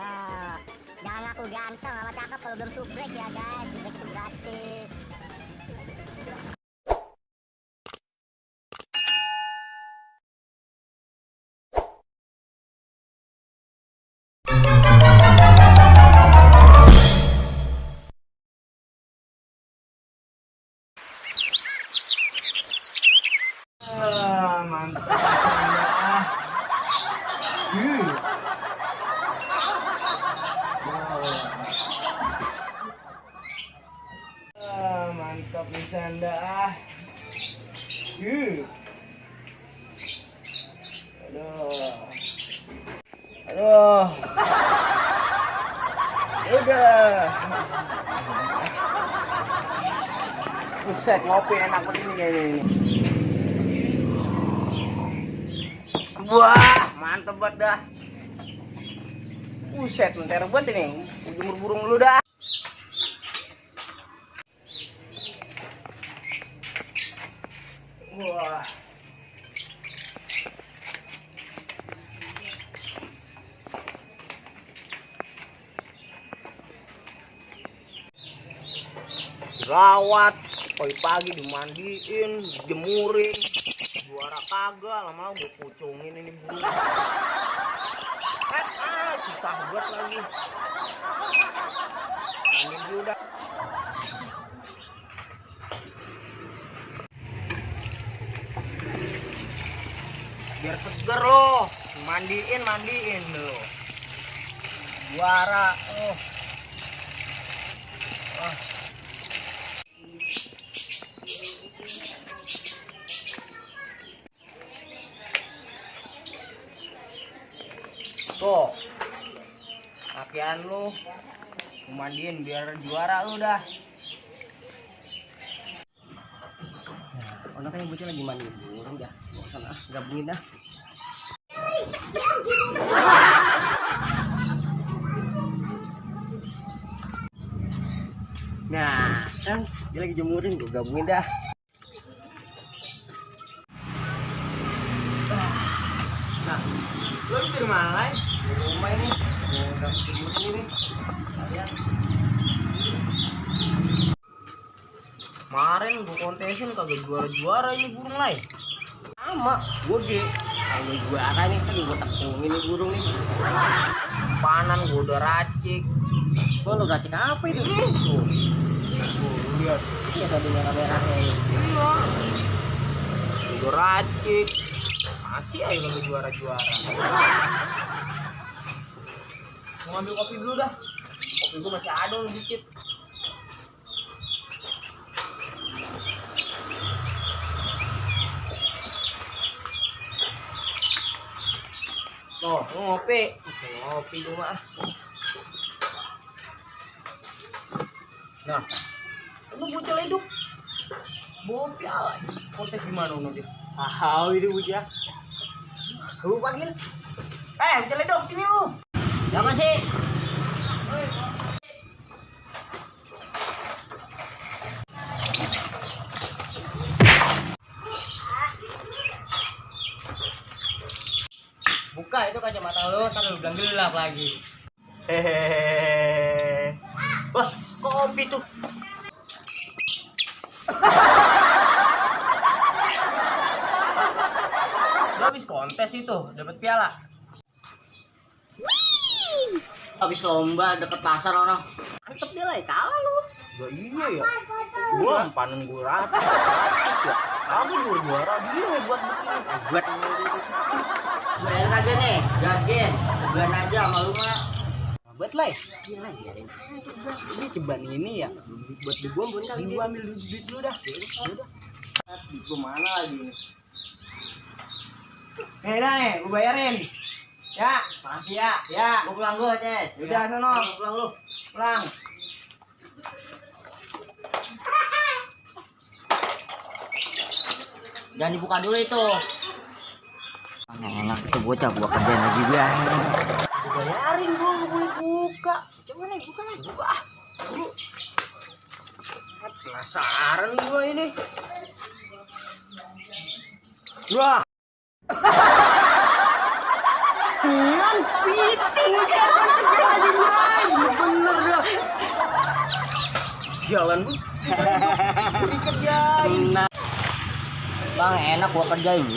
Ya, jangan ngaku ganteng sama cakep kalau belum subrek ya guys. Subrek itu gratis. Mantap Anda. Mantap nih Sanda. Aduh. Udah. Buset, ngopi enak banget ini kayaknya ini. Wah, mantep banget dah. Buset, mentera banget ini. Jemur burung dulu dah. Wah. Dirawat, pagi-pagi dimandiin, jemurin. Juara kagak, lama-lama gue pucungin ini burung. Susah banget lagi. Ini dulu dah. Biar seger loh, mandiin loh. Juara, oh. Tuh, pakaian lu mandiin biar juara lu dah. Nah, kayaknya bocah lagi mandiin burung dah. Bosan gabungin dah. Nah, kan dia lagi jemurin, gue gabungin dah. Nah, lu di mana lagi? Di rumah ini. Udah jemurin ini. Lihat. Kemarin gue kontesin kagak juara-juara ini burung lain. Sama, gede. Kalau juara nih kan gue tekungin nih burung nih. Panan gue udah racik. Gue lo racik apa itu? Tuh, lihat. Ini ada merah-merahnya ini. Iya. Udah racik. Masih aja lo juara-juara. Mau ngambil kopi dulu dah. Kopi gue masih ada loh dikit. Oh, ngopi cuma. Nah, lu bocah hidup. Bawa piala. Kontes gimana dia? Ini bocah. Lu panggil. Bocah hidup sini lu. Siapa sih? Buka itu kacamata lu, ntar lu bilang gelap lagi. Hehehe. Wah, kopi tuh. Lu habis kontes itu, dapat piala. Habis lomba deket pasar orang. Mantep dia lah, kalah lu. Gak iya ya. Gua panen gua rata. Aku juara dia buat begini. Buat bayar aja nih, gagen. Ceban aja sama lu mah. Buat lah ya? Iya lah, biarin aja. Ini ceban ini ya. Buat di gua kali gua ambil duit dulu dah. Udah. Di gua mana lagi nih? Dah nih, gua bayarin. Ya, makasih ya. Ya, gua pulang gua, Ces. Udah sono, pulang lu. Pulang. Jangan dibuka dulu itu. Enak itu bocah gua kerjain lagi dia. Bayarin gua nggak boleh buka. Coba nih buka nih. Buka. Penasaran gua ini. Wah. Nian. kepiting kan. Bener dah. Sialan gue. Dikerjain. Bang enak gua kerjain.